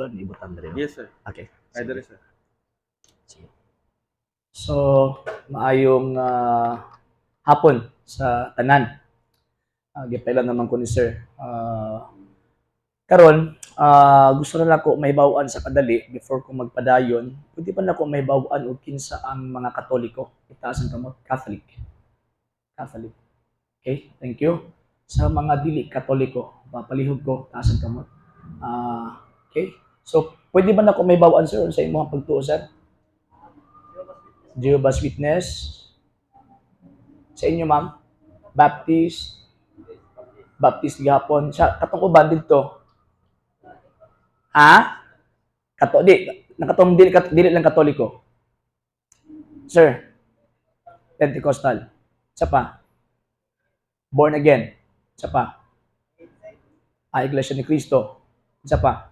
Ato lang ibutang diri, no? Yes, sir. Okay. Ay, diri, sir. Sige. So, maayong hapon sa tanan. Gipailan naman ko ni sir. Karon, gusto na lang ko mahibaw-an sa kadali before ko magpadayon. Pwede pa nako mahibaw-an og kinsa ang mga Katoliko? Itaas ang kamot. Catholic. Catholic. Okay, thank you. Sa mga dili Katoliko, papalihog ko, taas ang kamot. Okay. So, pwede ba nako mahibaw-an, sir, sa imong pagtuo, sir? Jehovah's Witness. Sa inyo, ma'am? Baptist. Baptist gihapon. Sa katong uban didto. Ha? Kato di nakatong dili dili lang Katoliko. Sir. Pentecostal. Sa pa? Born again. Sa pa? Ah, Iglesia ni Cristo. Sa pa?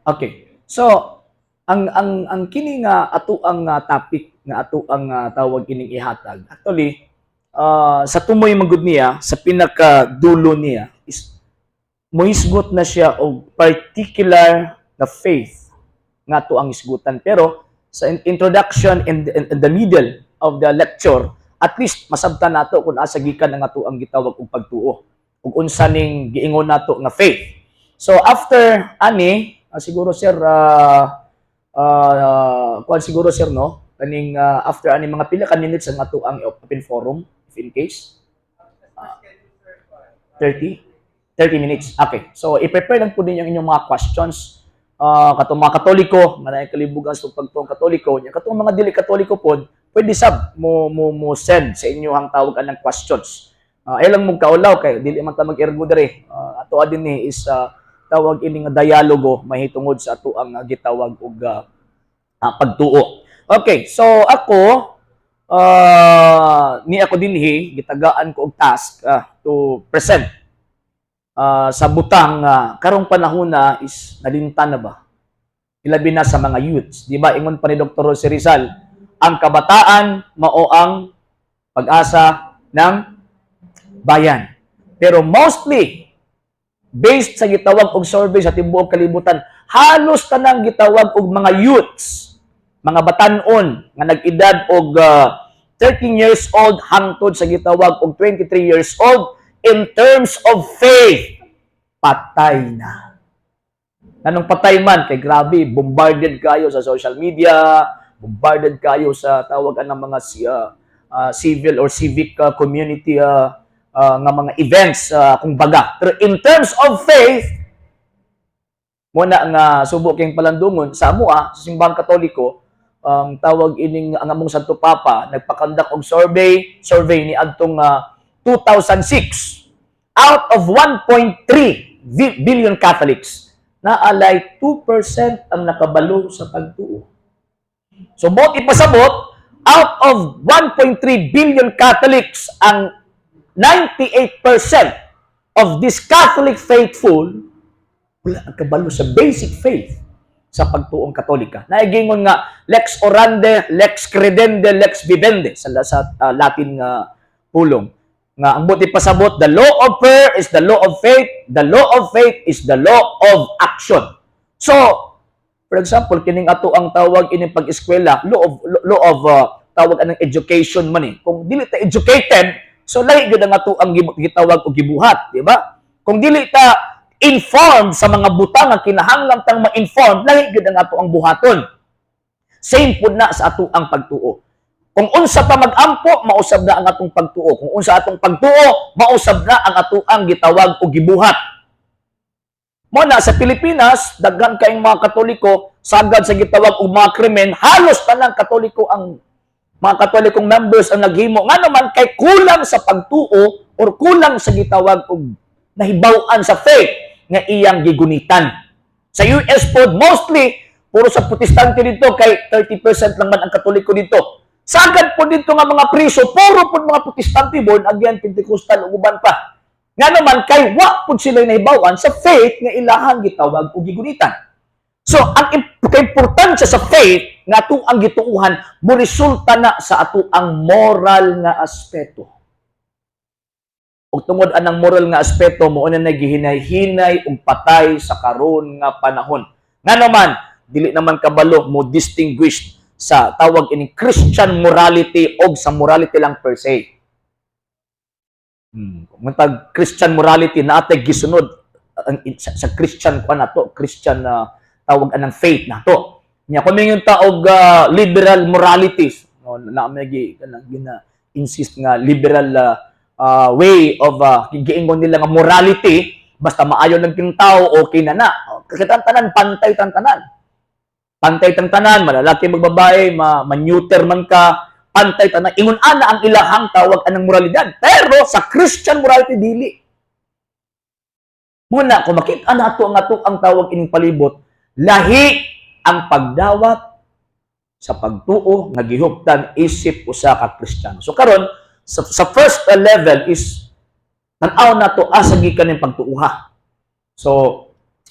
Okay. So, ang kini nga ato ang topic nga ato ang tawag kining ihatag. Actually, sa tumoy magud niya, sa pinakadulo niya is mohisgot na siya og particular na faith nga ato ang hisgutan. Pero sa introduction and in the middle of the lecture, at least masabtan nato kung asa gikan ang ato ang gitawag og pagtuo ug unsa ning giingon nato nga faith. So after ani, siguro, sir, kuan siguro, sir, no, kaning after ani mga pila ka minutes ang ato ang open forum, if in case? 30 30 minutes. Okay. So i-prepare lang po ninyo ang inyong mga questions. Katong mga Katoliko, nga kalibugan sa pagtuong Katoliko, nya katong mga dili Katoliko pod, pwede sab mo send sa inyong tawag anang questions. Ay lang mong kaulaw kay dili man ta mag-ergo diri. Ato din ni is tawag ini nga dialogo mahitungod sa ato ang gitawag og pagtuo. Okay, so ako ni ako dinhi gitagaan ko og task to present sa butang karong panahon na is nalintan na ba? Ilabi na sa mga youths, di ba? Ingon pa ni Dr. Jose Rizal, ang kabataan mao ang pag-asa ng bayan. Pero mostly based sa gitawag og survey sa tibuok kalibutan, halos tanang gitawag og mga youths, mga batan-on nga nag-edad og 13 years old hangtod sa gitawag og 23 years old, in terms of faith, patay na. Anong patay man? Kay grabe, bombarded kayo sa social media, bombarded kayo sa tawag ang mga civil or civic community nga mga events kung baga. Pero in terms of faith, muna nga subo king palandungon sa amoa sa Simbahang Katoliko, ang tawag ining ang among Santo Papa nagpa-conduct og survey ni adtong 2006, out of 1.3 billion Catholics, naalay 2% ang nakabalo sa pagtuo. So buot ipasabot, out of 1.3 billion Catholics, ang 98% of this Catholic faithful wala ang kabalo sa basic faith sa pagtuong Katolika. Naigingon nga lex orandi, lex credendi, lex vivendi sa Latin nga pulong. Nga ang buot ipasabot, the law of prayer is the law of faith, the law of faith is the law of action. So, for example, kining ato ang tawag ining pag-eskwela, law of tawag anang education man eh. Kung dili ta educated, so lahi gyud ang ato ang gitawag og gibuhat, di ba? Kung dili ta informed sa mga butang nga kinahanglan tang ma-inform, lahi gyud ang ato ang buhaton. Same pud na sa ato ang pagtuo. Kung unsa pa mag-ampo, mausab na ang atong pagtuo. Kung unsa atong pagtuo, mausab na ang ato ang gitawag og gibuhat. Mo na sa Pilipinas, daghan kayong mga Katoliko, sagad sa gitawag og mga krimen, halos tanang Katoliko ang mga Katolikong members ang naghimo. Nga naman kay kulang sa pagtuo or kulang sa gitawag og nahibaw-an sa faith nga iyang gigunitan. Sa US pod, mostly puro sa Protestante dito kay 30% lang man ang Katoliko dito. Sagad po dito nga mga priso, puro pod mga Protestante, born again, Pentecostal ug uban pa. Nga naman kay wa pud sila nahibaw-an sa faith nga ilahang gitawag og gigunitan. So, ang kaimportansya sa faith nga ato ang gituuhan mo resulta na sa ato ang moral nga aspeto. Ug tungod anang moral nga aspeto, mao na nagihinay-hinay og patay sa karon nga panahon. Ngano man, dili naman kabalo mo distinguish sa tawag ining Christian morality og sa morality lang per se. Kung tag Christian morality na atay gisunod ang sa Christian kuan nato, Christian na tawag anang faith nato. Nya kung mingon ta og liberal moralities, no, na may gi kanang gina insist nga liberal way of giingon nila nga morality, basta maayo lang king tao, okay na na. Kita tanan pantay tan tanan. Pantay tang tanan, malalaki magbabae, ma neuter man ka, pantay tanan. Ingon ana ang ilahang tawag anang moralidad. Pero sa Christian morality, dili. Muna, kung makita nato ang ato ang tawag ining palibot, lahi ang pagdawat sa pagtuo nga gihuptan isip usa ka Kristiyano. So karon sa first level is tan-aw nato asa gikan ning pagtuoha. So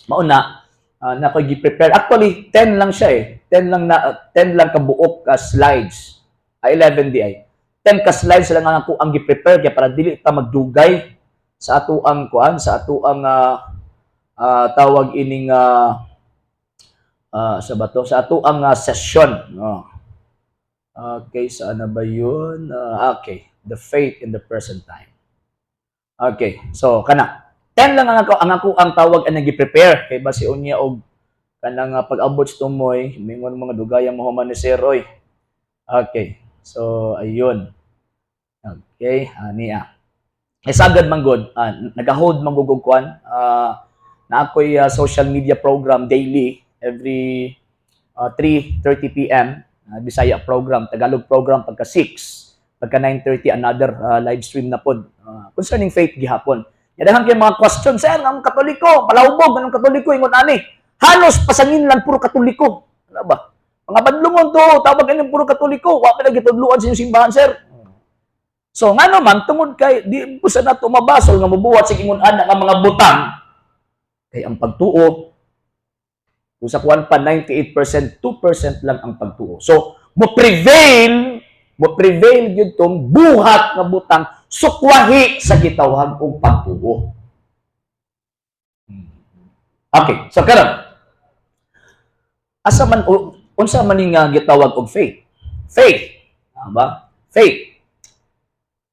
mauna na ko gi-prepare. Actually, 10 lang siya eh. 10 lang na 10 lang kabuok ka slides. 11 di ay. 10 ka slides lang ang ako ang gi-prepare kay para dili ta magdugay sa ato ang kuan, sa ato ang tawag ining sa bato sa ato ang session, no. Okay, saan na ba yun? Okay, the faith in the present time. Okay, so kana 10 lang ang ako ang tawag ang gi-prepare kay basi unya og kanang pag-abot sa tumoy mingon mga dugayang mahuman ni Sir Roy. Okay, so ayun. Okay, niya. Eh sagad man gud, nagahold man gud og kuan, na ako'y social media program daily every 3:30 PM, Bisaya program, Tagalog program pagka 6, pagka 9:30 another live stream na pod concerning faith gihapon. Daghan kay mga question, "Sir, ang Katoliko, palahubog, anong Katoliko ingon ani?" Halos pasangin lang puro Katoliko. Ano ba? Mga badlungon to, tawag ini puro Katoliko, wa pa gitudluan sa inyong simbahan, sir. So nga naman, tungod kay di po sa nato mabasol nga mubuhat sa ingon ana nga mga butang, kay ang pagtuo kung sa kuan pa 98%, 2% lang ang pagtuo. So mo prevail gyud tong buhat nga butang sukwahi sa gitawag og pagtuo. Okay, so karon asa man unsa man ni nga gitawag og faith? Faith, tama ba? Faith.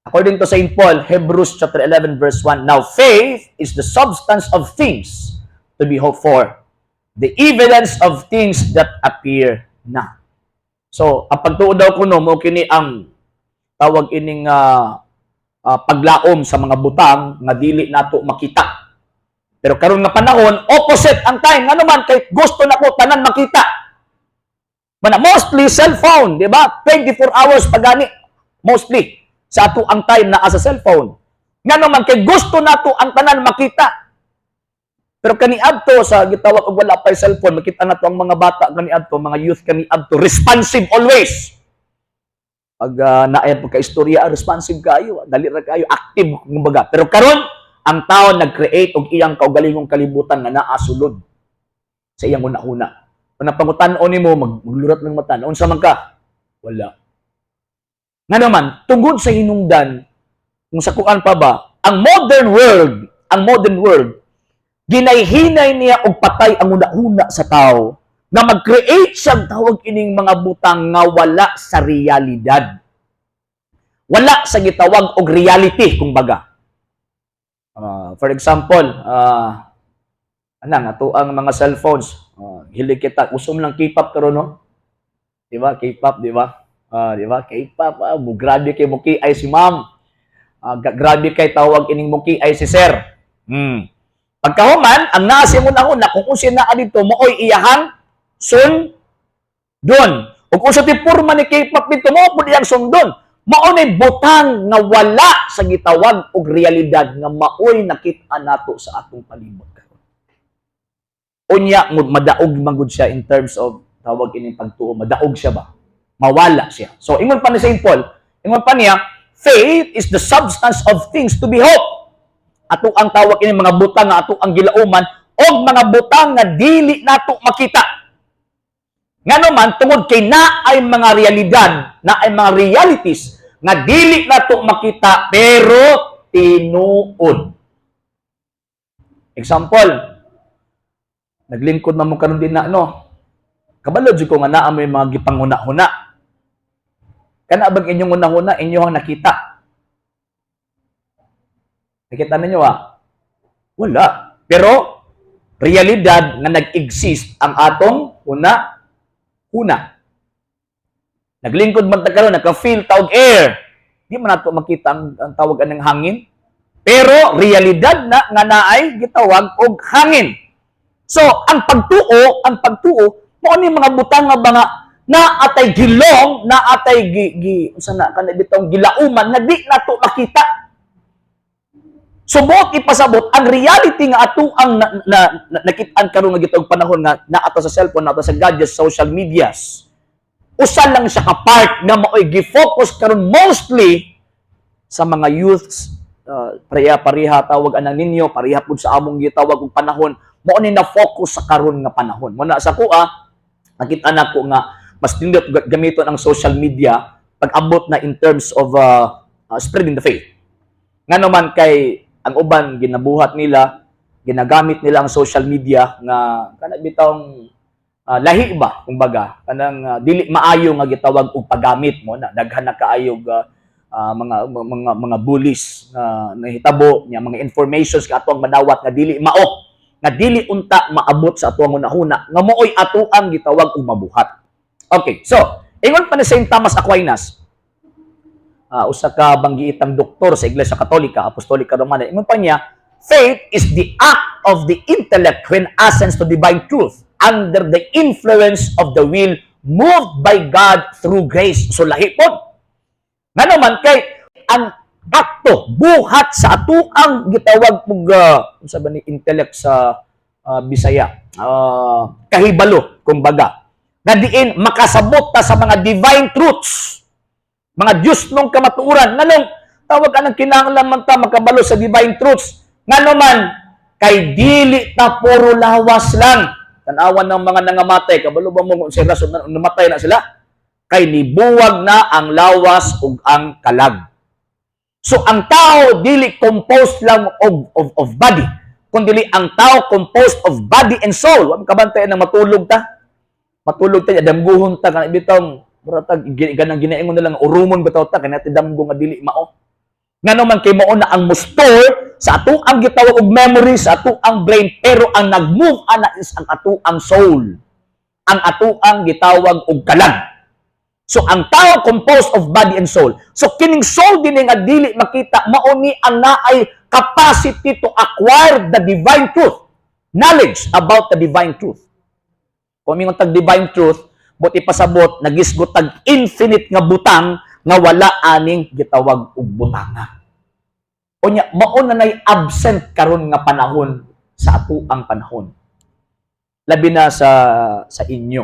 According to St. Paul, Hebrews chapter 11 verse 1, "Now faith is the substance of things to be hoped for, the evidence of things that appear not." So, ang pagtuo daw kuno mo kini ang tawag ining paglaom sa mga butang nga dili nato makita. Pero karon nga panahon, opposite ang time. Ngano man, kay gusto nako tanan makita. Mana mostly cellphone, di ba? 24 hours pagani mostly sa ato ang time naa sa cellphone. Ngano man, kay gusto nato ang tanan makita. Pero kaniadto sa gitawag og wala pa cellphone, makita nato ang mga bata kaniadto, mga youth kaniadto, responsive always. Pag naay pagka-istorya, responsive kayo, dali ra kayo, active kumbaga. Pero karon ang tao nag-create og iyang kaugalingong kalibutan nga naa sulod sa iyang una-una. Kung napangutan-on nimo, maglurat ng mata, unsa man ka? Wala. Nga naman, tungod sa hinungdan, kung sa kuan pa ba, ang modern world, ginayhinay niya og patay ang una-una sa tao na mag-create siyang tawag ining mga butang nga wala sa realidad. Wala sa gitawag og reality, kumbaga. For example, anang ato ang mga cellphones, hilig kita, usom lang K-pop karon, no? Di ba? K-pop, di ba? Di ba? K-pop, grabe kay muki ay si ma'am. Grabe kay tawag ining muki ay si sir. Pagkahuman, ang naa sa imong una, kung unsa naa dito, maoy iyahang sundon. Ug unsa ti porma ni K-pop dito, mao pud iyang sundon. Mao ni butang nga wala sa gitawag og realidad nga maoy nakit-an nato sa atong palibot karon. Unya madaog man gud siya in terms of tawag ining pagtuo, madaog siya ba? Mawala siya. So ingon pa ni St. Paul, ingon pa niya, "Faith is the substance of things to be hoped." Ato ang tawag ini mga butang nga ato ang gilauman og mga butang nga dili nato makita. Ngano man, tungod kay naay mga realidad, naay mga realities nga dili nato makita pero Tinuod. Example, naglingkod man mo karon din na, no? Kabalo jud ko nga naa moy mga gipanguna-huna. Kana bang inyong hunahuna, inyong nakita? Nakita ninyo ah? Wala. Pero realidad nga nag-exist ang atong huna-huna. Naglingkod man ta karon, naka-feel ta og air. Di man nato makita ang tawag anang hangin. Pero realidad na nga naay gitawag og hangin. So, ang pagtuo mao ni mga butang nga mga naatay gilong, naatay gi, gi unsa na kana bitong gilauman nga di nato makita. So buot ipasabot ang reality nga ato ang na nakit-an karon nga gitawag panahon nga naa ta sa cellphone, naa ta sa gadgets, social medias. Usa lang siya ka part nga maoy gi-focus karon mostly sa mga youths, pareha pareha tawag anang ninyo, pareha pud sa among gitawag og panahon, mao ni na focus sa karon nga panahon. Mo na sa kuha, nakita nako nga mas nindot gamiton ang social media pag abot na in terms of spreading the faith. Ngano man kay ang uban ginabuhat nila, ginagamit nila ang social media nga kana bitawng lahi ba, kumbaga kanang dili maayo nga gitawag og paggamit mo na daghan na kaayog mga bullies nga nahitabo nya, mga informations ka ato ang madawat nga dili mao, nga dili unta maabot sa atuang hunahuna nga mooy ato ang gitawag og mabuhat. Okay, so ingon pa ni Saint Thomas Aquinas, usa ka banggiitang doktor sa Iglesia Katolika, Apostolika Romana, ingon pa niya, "Faith is the act of the intellect when assents to divine truth under the influence of the will moved by God through grace." So lahi pod. Ngano man kay ang akto buhat sa atuang gitawag og unsa ba ni intellect sa Bisaya, kahibalo kumbaga, nga diin makasabot ta sa mga divine truths, mga Diyos nung kamatuoran. Nganong tawag anang kinahanglan man ta makabalo sa divine truths? Ngano man kay dili ta puro lawas lang. Tanawan ng mga nangamatay, kabalo ba mo kung sila rason na namatay na sila? Kay nibuwag na ang lawas ug ang kalag. So ang tao dili composed lang of body, kundi ang tao composed of body and soul. Wa kabantay nang matulog ta. Matulog ta, damguhon ta kana bitong mura tag ganang ginaingon nila nga urumon bitaw ta kay natin damgo nga dili mao. Ngano man kay mao na ang mo-store sa ato ang gitawag og memory sa ato ang brain, pero ang nag-move ana is ang ato ang soul. Ang ato ang gitawag og kalag. So ang tao composed of body and soul. So kining soul din nga dili makita, mao ni ang naay capacity to acquire the divine truth. Knowledge about the divine truth. Kung mingon tag divine truth, buot ipasabot nagisgot tag infinite nga butang nga wala aning gitawag og butanga. Unya mao na nay absent karon nga panahon sa ato ang panahon. Labi na sa inyo.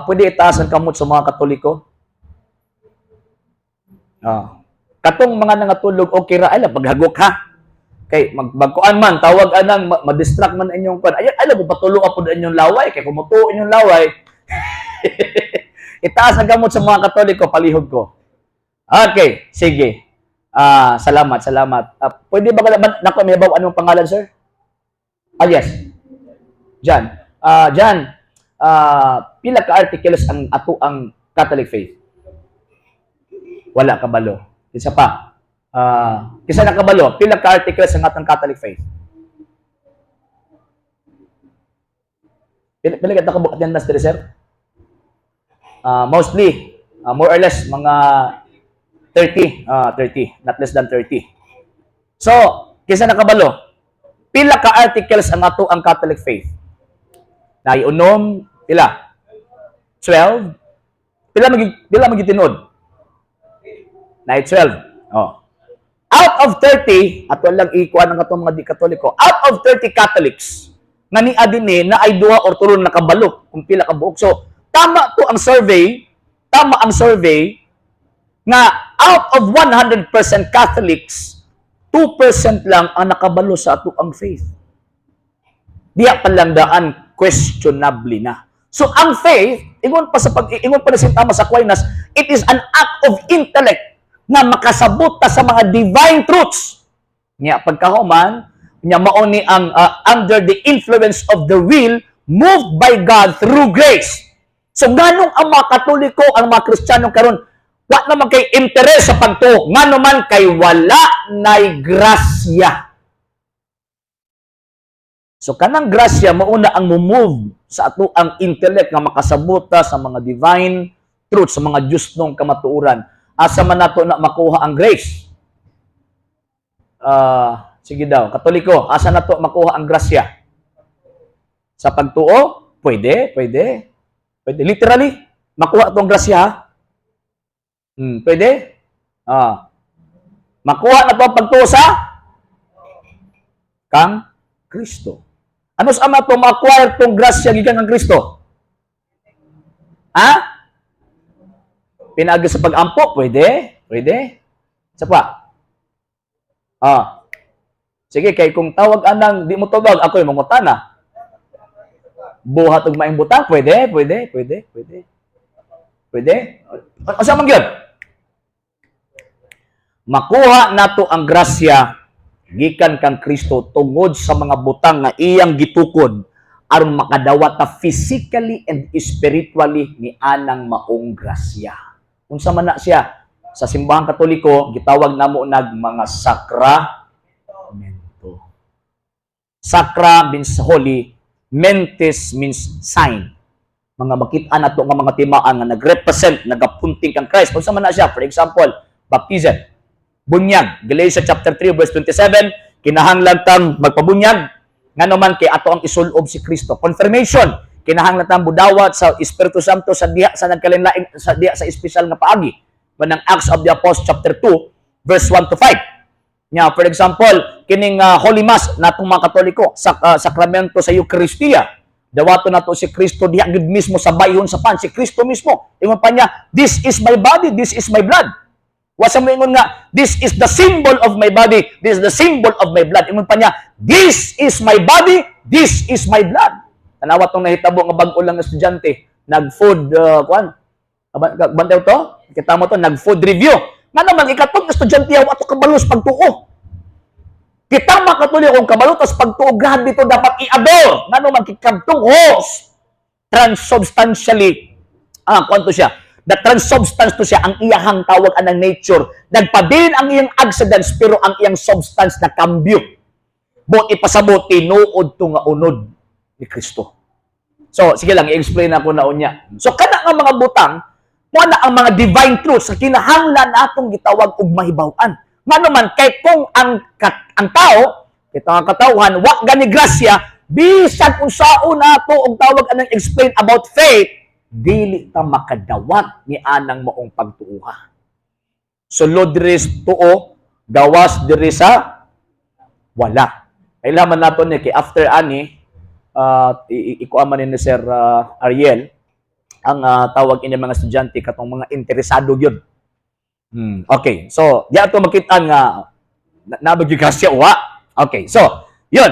Pwede itaas ang kamot sa mga Katoliko? Katong mga nangatulog, okay ra, ay lang paghagok ha. Kay magbagkuan man, tawag anang ma-distract man inyong kuan. Ay ay lang patulog apod inyong laway kay kumutuo inyong laway. Itaas ang kamot sa mga Katoliko, palihog ko. Okay, sige. Salamat, salamat. Pwede ba nako may baw anong pangalan, sir? Ah, yes. Jan. Jan, pila ka articles ang ato ang Catholic faith? Wala kabalo. Isa pa. Kisa nakabalo, pila ka articles ang atong Catholic faith? Pila ka kabuok attendance diri, sir? Mostly, more or less mga 30, 30, not less than 30. So, kisa nakabalo, pila ka articles ang ato ang Catholic faith? Naiunom, pila? 12? Pila magitinud? Nay 12. Oh. Out of 30, ato lang ikuan ang atong mga di Katoliko, out of 30 Catholics, nga ni adine na ay duha or tulo nakabalo kung pila ka buok. So, tama to ang survey, tama ang survey nga out of 100% Catholics, 2% lang ang nakabalo sa ato ang faith. Diya palandaan questionably na. So ang faith, ingon pa ni St. Thomas Aquinas, it is an act of intellect nga makasabot ta sa mga divine truths. Nya pagkahuman, nya mao ni ang under the influence of the will moved by God through grace. So nganong ang mga Katoliko, ang mga Kristiyano karon wa naman kay interes sa pagtuo, ngano man kay wala nay grasya. So kanang grasya mao na ang move sa ato ang intellect nga makasabot ta sa mga divine truth, sa mga Diyosnong kamatuoran. Asa man nato na makuha ang grace? Ah, sige daw, Katoliko, asa nato makuha ang grasya? Sa pagtuo? Pwede, pwede. Pwede. Literally, makuha tong grasya, ha? Pwede? Ah. Makuha na to ang pagtuo sa kang Kristo. Ano sa ama to ma-acquire tong grasya gikan kang Kristo? Ha? Pinaagi sa pag-ampo? Pwede? Pwede? Sa pa? Ah. Sige, kay kung tawag anang di mo tubag, ako'y mangutana. Buhat og maing butang? Pwede? Pwede? Pwede? Pwede? Pwede? Asa man gyud? Makuha nato ang grasya gikan kang Kristo tungod sa mga butang nga iyang gitukod aron makadawat ta physically and spiritually ni anang maong grasya. Unsa man na siya? Sa Simbahang Katoliko, gitawag namo nag mga sakramento. Sacra means holy, mentis means sign. Mga makita nato nga mga timaan nga nagrepresent, nagapunting kang Christ. Unsa man na siya? For example, baptism. Bunyag. Galatians chapter 3 verse 27, kinahanglan tang magpabunyag ngano man kay ato ang isulob si Kristo. Confirmation, kinahanglan tang budawat sa Espiritu Santo sa diha sa nagkalain sa diha sa espesyal nga paagi. Manang Acts of the Apostles chapter 2 verse 1 to 5. Nya, for example, kining Holy Mass natong mga Katoliko, sa sakramento sa Eucharistia. Dawato nato si Kristo diha gid mismo sa bayhon sa pan, si Kristo mismo. Ingon pa niya, "This is my body, this is my blood." Wa sa moingon nga, "This is the symbol of my body, this is the symbol of my blood." Ingon pa niya, "This is my body, this is my blood." Tanawa tong nahitabo nga bag-o lang nga estudyante, nag-food kuan. Bantaw to? Kita mo to, nag-food review. Nga naman ikatong estudyante wa to kabalo sa pagtuo. Kita mga Katoliko, kung kabalo tas pagtuo, grabe to dapat i-adore. Nga naman kikabtong host transubstantially, kwanto siya, the transubstance to siya, ang iyahang tawag anang nature. Nagpabilin ang iyang accidents, pero ang iyang substance na kambyo. Buot ipasabot, tinuod to nga unod ni Kristo. So, sige lang, i-explain ako na unya. So, kana nga mga butang, mo na ang mga divine truths sa kinahanglan atong gitawag og mahibaw-an. Ngano man kay kung ang tao, kita nga katawhan, wa gani grasya, bisan unsaon nato og tawag anang explain about faith, dili ta makadawat ni anang maong pagtuuha. Sulod diri sa tuo, gawas diri sa wala. Kailangan nato ni kay after ani ikuha man ni Sir Ariel ang tawag ini mga estudyante katong mga interesado gyud. Okay. So, di ato makita nga nabag yung grasya wa. Okay. So, yun.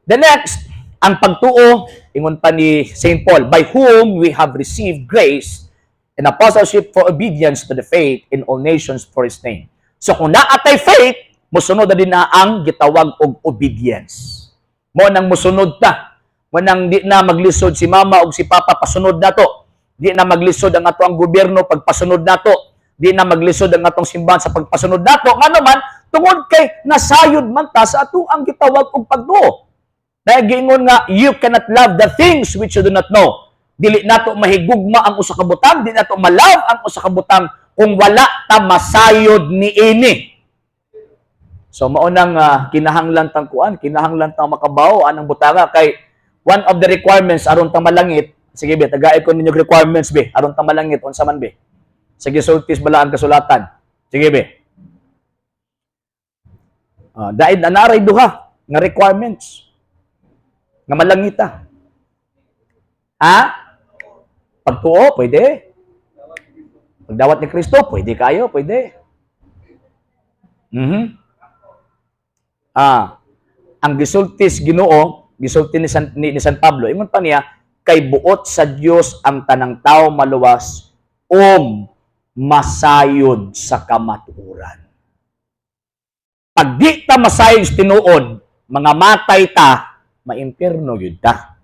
The next, ang pagtuo, ingon pa ni St. Paul, by whom we have received grace and apostleship for obedience to the faith in all nations for His name. So, kung naatay faith, musunod na din na ang gitawag og obedience. Mo nang musunod ta. Mo nang di na maglisod si mama og si papa pasunod nato. Di na maglisod ang ato ang gobyerno pagpasunod nato. Di na maglisod ang atong simbahan sa pagpasunod nato. Ngano man, tungod kay nasayod man ta sa ato ang gitawag og pagtuo. Dahil giingon nga, you cannot love the things which you do not know. Dili nato mahigugma ang usa ka butang, di nato malove ang usa ka butang kung wala ta masayod niini. So mao nang kinahanglan tang kuan, kinahanglan tang makabawo anang butanga kay one of the requirements aron ta malangit. Sige be, tagay ko ninyo requirements be, aron ta malangit, unsa man be? Sige, sultis bala ang kasulatan. Sige be. Dahil naray duha nga requirements nga malangita. Ha? Pagtuo, pwede. Pagdawat ni Kristo, pwede kayo, pwede. Ang gisultis Ginoo, gisulti ni San Pablo, ingon pa niya, kay buot sa Dios ang tanang tao maluwas og Masayod sa kamatuoran. Pag di ta masayod sa tinuod, mga matay ta, maimpierno gyud ta.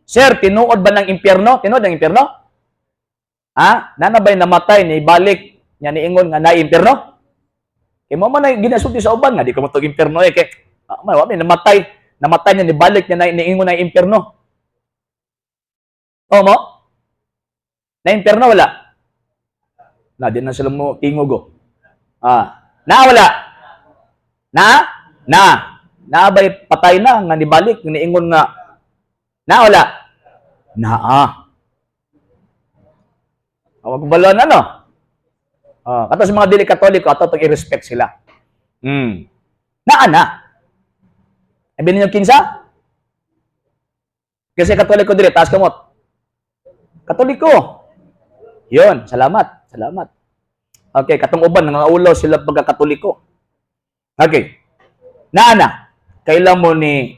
Sir, tinuod ba ng impyerno? Tinuod ng impyerno? Ha? Naa na ba'y namatay ni balik nya niingon nga naay impyerno? Kay mao man ay ginasulti sa uban nga di ko motug impyerno eh, kay man wa may namatay, namatay niya ni balik niya na niingon na impyerno. O mo? Na impyerno wala? Na di na sila mo tingog oh. Ah, na wala? Na? Na. Na ba'y patay na nga nibalik niingon nga na wala? Naa. Awag balon ano? Ah, kato sa mga dili Katoliko, ato tong i-respect sila. Naa na. Abi ninyo kinsa? Kasi Katoliko dili, taas kamot. Katoliko. Yun, salamat. Salamat. Okay, katong uban nangaulaw sila pagka Katoliko. Okay. Naa na. Kaila mo ni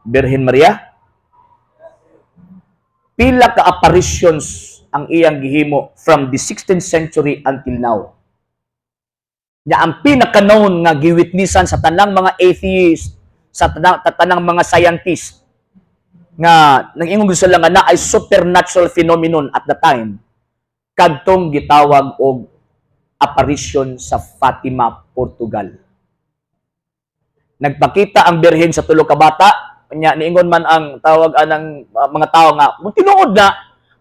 Birhen Maria? Pila ka apparitions ang iyang gihimo from the 16th century until now. Nya ang pinaka-known nga giwitnessan sa tanang mga atheist, sa tanang mga scientist nga nag-ingon sila nga naay supernatural phenomenon at the time, kadtong gitawag og apparition sa Fatima, Portugal. Nagpakita ang Birhen sa tulo ka bata, nya niingon man ang tawag anang mga tao nga kung tinuod na,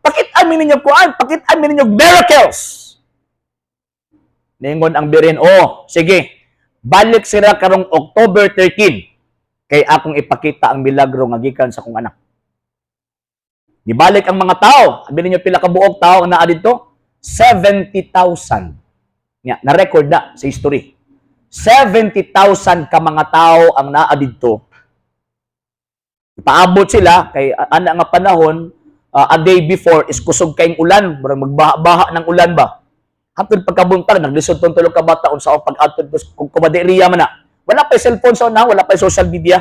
pakit-an mi ninyo kuan, pakit-an mi ninyo miracles. Niingon ang Birhen, "Oh, sige, balik sila karong October 13 kay akong ipakita ang milagro nga gikan sa akong anak." Nibalik ang mga tao. Abi ninyo pila ka buok tao ang naa didto? 70,000. Nya, na-record na sa history. 70,000 ka mga tao ang naa didto. Paabot sila kay ana nga panahon, a day before is kusog kayong ulan, murag magbaha-baha ng ulan ba. Hapon pagkabuntag, naglisod tong tulo ka bata unsa ang pag-adto kung kumaderiya man na. Wala pa cellphone sa una, wala pa social media.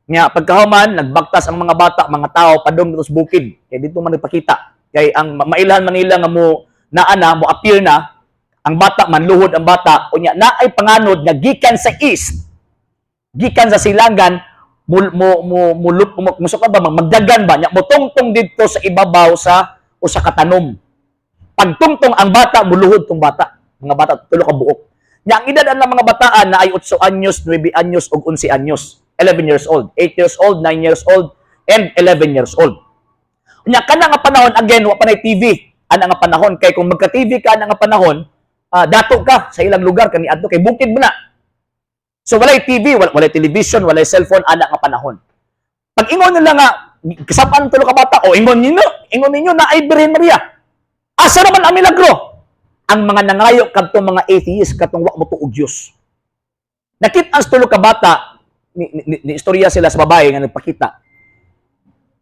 Nya pagkahuman, nagbaktas ang mga bata, mga tao padung dito sa bukid. Kay dito man nagpakita. Kay ang mailhan man nila nga mo naa na, mo appear na ang bata, manluhod ang bata, unya naay panganod nga gikan sa east, gikan sa silangan, mo mo mo mo mo, mo ba magdagan ba nya motungtong didto sa ibabaw sa usa ka tanom. Pagtungtong ang bata, muluhod tong bata. Mga bata, tulo ka buok. Nya ang edad ang mga bataan na ay 8 anyos, 9 anyos ug 11 anyos. 11 years old, 8 years old, 9 years old, and 11 years old. Nya kana nga panahon again, wa pa nay TV. Ana nga panahon kay kung magka-TV ka ana nga panahon, dato ka sa ilang lugar kani adto kay bukid mo na. So walay TV, walay television, walay cellphone ana nga panahon. Pag ingon nila nga kasapan tulo ka bata, o ingon ninyo na ay Birhen Maria. Asa naman ang milagro? Ang mga nangayo kadtong mga atheist, katong wa mo tuog Dios. Nakita ang tulo ka bata ni istorya sila sa babae nga nagpakita.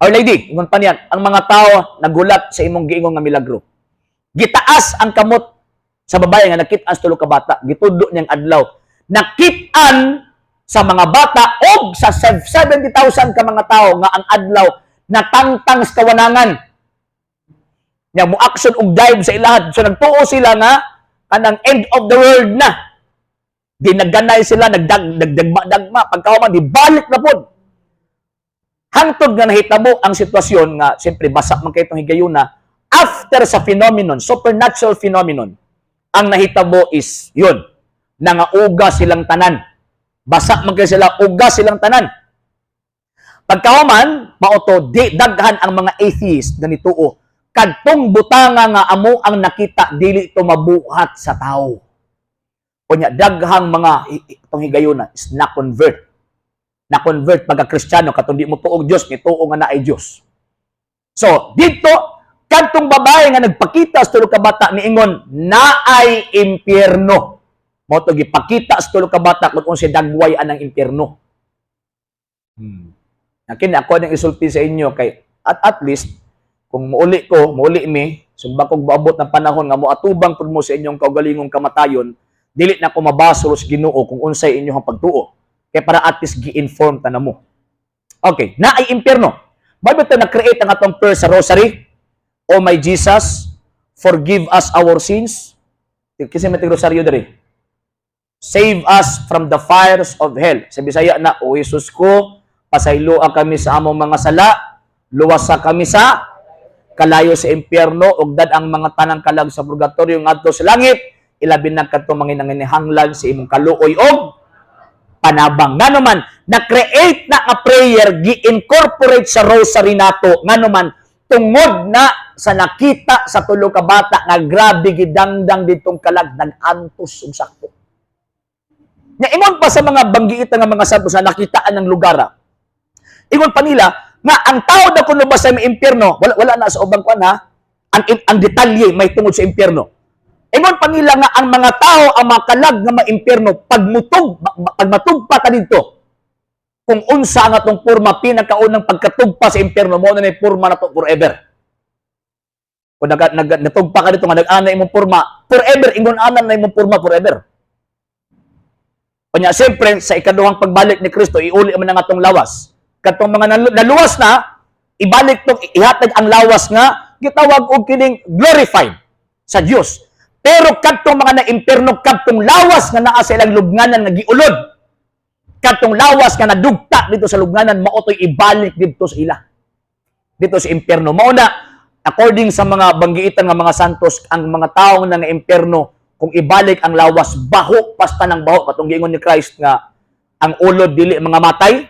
"Our Lady," ingon pa niyan, "ang mga tao nagulat sa imong giingon nga milagro." Gitaas ang kamot sa babae nga nakit-an sa tulo ka bata, gitudlo niyang adlaw. Nakit-an sa mga bata og sa 70,000 ka mga tao nga ang adlaw natangtang sa kawanangan. Nya mo action og dive sa ilahad. So nagtuo sila nga kanang end of the world na. Di nagganay sila, nagdagma-dagma, pagkahuman, di balik na pod. Hangtod nga nahitabo ang sitwasyon nga, siyempre, basa man kay itong higayuna, after sa phenomenon, supernatural phenomenon, ang nahitabo is, yun, nangauga silang tanan. Basa man kay sila, uga silang tanan. Pagkahuman, mao to, di daghan ang mga atheist na nituo. Kadtong butanga nga amo ang nakita, dili ito mabuhat sa tao. Unya daghang mga itong higayuna is na-convert. Na-convert pagka Kristiyano, katong di mo tuog Dios, ni tuo nga naay Dios. So, dito kadtong babae nga nagpakita sa tulo ka bata, niingon naay impyerno. Mao to gipakita sa tulo ka bata kung unsay dagway anang impyerno. Nakin ako nang isulti sa inyo kay at least kung muuli ko, muuli mi, sumba kog moabot ng panahon nga moatubang pud mo sa inyong kaugalingong kamatayon, dili na ko mabasol sa Ginoo kung unsay inyong pagtuo. Kay para at least gi-inform ta na mo. Okay, naay impyerno. Bible ta na-create ang atong prayer sa rosary. "Oh my Jesus, Forgive us our sins. Kasi may rosaryo diri. Save us from the fires of hell. Sa Bisaya na, "O Jesus ko, pasayloa kami sa among mga sala, luwasa kami sa kalayo sa impyerno, ug dad-a ang mga tanang kalag sa purgatorio ngadto sa langit, ilabi na kadtong mga nanginahanglan sa imong kaluoy og panabang." Ngano man, na-create na nga prayer, gi-incorporate sa rosary nato. Ngano man, tungod na sa nakita sa tulo ka bata nga grabe gidangdang ditong kalag, nag-antos og sakto. Nya ingon pa sa mga banggiitan nga mga santos na nakitaan ng lugar, ah. Ingon pa nila nga ang tao daw kuno ba sa may impyerno, wala wala na sa ubang kuan ha. Ang detalye may tungod sa impyerno. Ingon pa nila nga ang mga tao, ang mga kalag nga maimpyerno, pag matugpa ka didto, kung unsa ang atong porma pinakaunang pagkatugpa sa impyerno, mao na ni porma nato forever. Kung natugpa ka dito nga nag-ana imong porma, forever, ingon ana na imong porma forever. Kanya siyempre, sa ikaduhang pagbalik ni Kristo, iuli man ang atong lawas. Katong mga naluwas na, ibalik tong ihatag ang lawas nga gitawag og kining glorified sa Dios. Pero kadtong mga na-impierno, kadtong lawas nga naa sa ilang lubnganan nga giulod, kadtong lawas nga nadugta dito sa lubnganan, mao to'y ibalik dito sa ila. Dito sa impierno. Mao na, according sa mga banggiitan nga mga santos, ang mga taong nga impierno, kung ibalik ang lawas, baho, pasta ng baho, katong giingon ni Christ nga, ang ulod dili mga matay,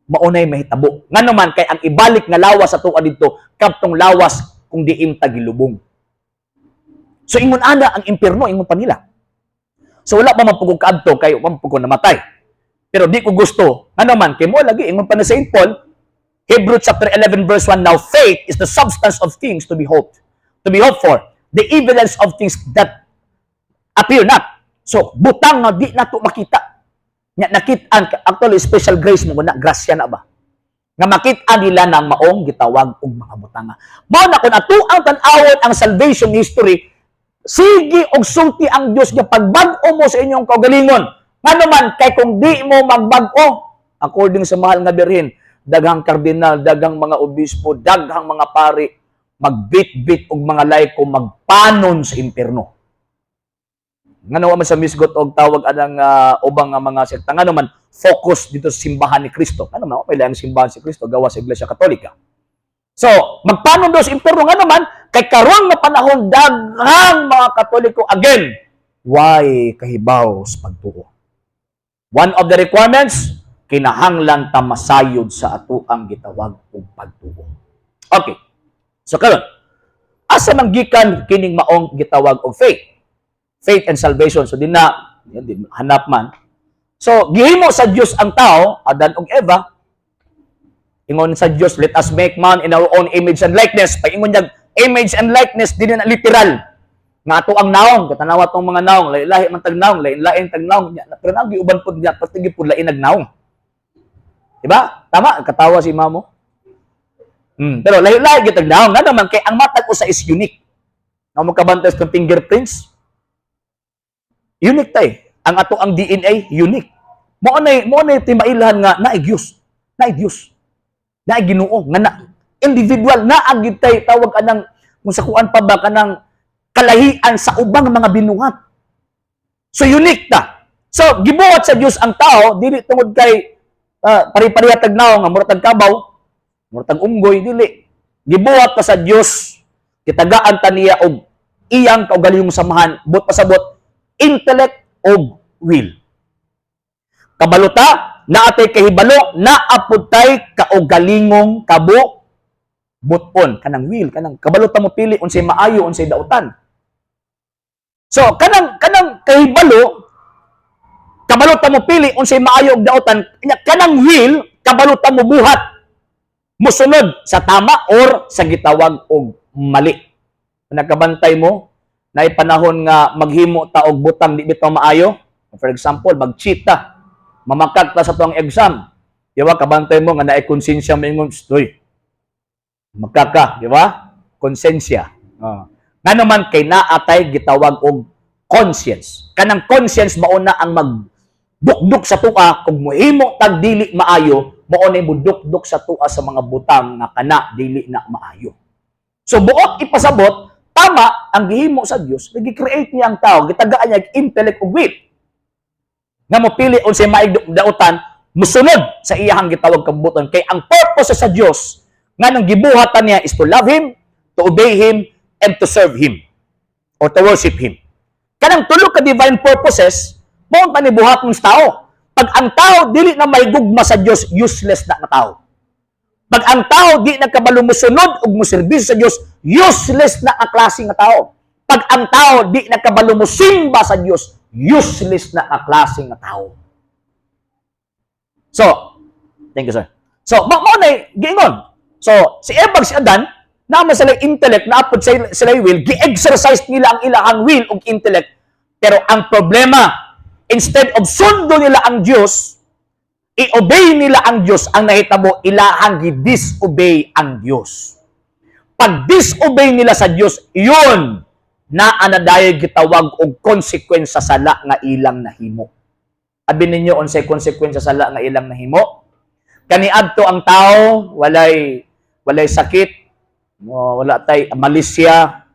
maunay mahitabo. Ngano man, kay ang ibalik nga lawas sa tuwa dito, kadtong lawas kung diin ta gilubong. So ingon ana ang impierno, ingon pa nila. So wala pa man pud ko kaadto kay wa man pud ko namatay. Pero di ko gusto. Ano man, kay mo lagi ingon pa na Saint Paul, Hebrews chapter 11 verse 1, "Now faith is the substance of things to be hoped for, the evidence of things that appear not." So, butang nga di nato makita. Nya nakit-an, actually special grace mo na, grasya na ba? Nga makita nila ng maong gitawag og mga butanga. Mao na kung ato ang tan-awon ang salvation history, sige og sulti ang Dios nga pagbag-o mo sa inyong kaugalingon. Ngano man, kay kung di mo magbag-o, according sa mahal nga Birhen, daghang kardinal, daghang mga obispo, daghang mga pari, magbit-bit og mga layko, magpanon sa impierno. Ngano man sa misgot og tawag anang ubang nga mga sekta, ngano man focus dito sa simbahan ni Kristo. Ngano man may ang simbahan si Kristo gawa sa Iglesia Katolika. So, magpanon daw sa impierno, ngano man kay karon nga panahon daghang mga Katoliko again why kahibaw sa pagtuo. One of the requirements, kinahanglan ta masayod sa ato ang gitawag og pagtuo. Okay. So karon, asa man gikan kining maong gitawag og faith? Faith and salvation. So di na yan, di, hanap man. So gihimo sa Dios ang tao, Adan ug Eva. Ingon sa Dios, "Let us make man in our own image and likeness." Pag ingon niya image and likeness, dili na literal nga ato ang naong, katanawa tong mga naong, lahi-lahi man tag naong, lain-lain tag naong, nya, pero nagi uban pud niya, pati pud lain nagnaong. Diba? Tama, katawa si mamo. Pero lahi-lahi gyud tag naong, nga naman kay ang matag usa is unique. Nga mo kabantay sa fingerprints, unique tay. Ang ato ang DNA unique. Mao na timailhan nga naay Dios. Naay Dios. Naay Ginoo nga na individual na gid tay tawag anang kung sa kuan pa ba kanang kalahian sa ubang mga binuhat. So unique ta. So gibuhat sa Dios ang tao dili tungod kay pari-pareha tag naong nga mura tag kabaw, mura tag unggoy, dili. Gibuhat ta sa Dios, kitagaan ta niya og iyang kaugalingong samahan, buot pasabot intellect og will. Kabalo ta, naa tay kahibalo, naa pud tay kaugalingong kabo buton kanang will, kanang kabalo ta mo pili unsay maayo, unsay dautan. So kanang kahibalo, kabalo ta mo pili unsay maayo ug dautan, nya kanang will, kabalo ta mo buhat, musunod sa tama or sa gitawag og mali. Nakabantay mo naay panahon nga maghimo ta og butang di bitaw maayo. For example, mag-cheat ta, mamakak ta sa tuang exam, di ba? Kabantay mo nga naay konsensya moingon, "Stoy, makaka," di ba? Konsensya. Oh. Ngano man, kay naa tay gitawag og conscience. Kanang conscience mao na ang magdukduk sa tua kung mohimo tag dili maayo, mao na mudukduk sa tua sa mga butang nga kana dili na maayo. So buot ipasabot, Tama ang gihimo sa Dios, nagi-create niya ang tao, gitagaan niya og intellect ug will. Nga mopili unsay maayong dautan, musunod sa iyahang gitawag kabubut-on, kay ang purpose sa Dios nga nang gibuhatan niya is to love Him, to obey Him, and to serve Him or to worship Him. Kanang tulo ka divine purposes, mao pa ni buhat ng tao. Pag ang tao dili na may gugma sa Dios, useless na nga tao. Pag ang tao di na kabalo mosunod ug moserbisyo sa Dios, useless na ang klase nga tao. Pag ang tao di na kabalo mosimba sa Dios, useless na ang klase nga tao. So, thank you, sir. So, mao na giingon. So, si Eva ug si Adan, naa man sila intellect, naa pod sila will, gi-exercise nila ang ilahang will ug intellect. Pero ang problema, instead of sundo nila ang Dios, i-obey nila ang Dios, ang nahitabo, ilahang gi-disobey ang Dios. Pag disobey nila sa Dios, yun, naa na dayoy gitawag og consequence sa sala nga ilang nahimo. Abi ninyo unsay consequence sa sala nga ilang nahimo? Kaniadto ang tao walay walay sakit, wala tay malisya.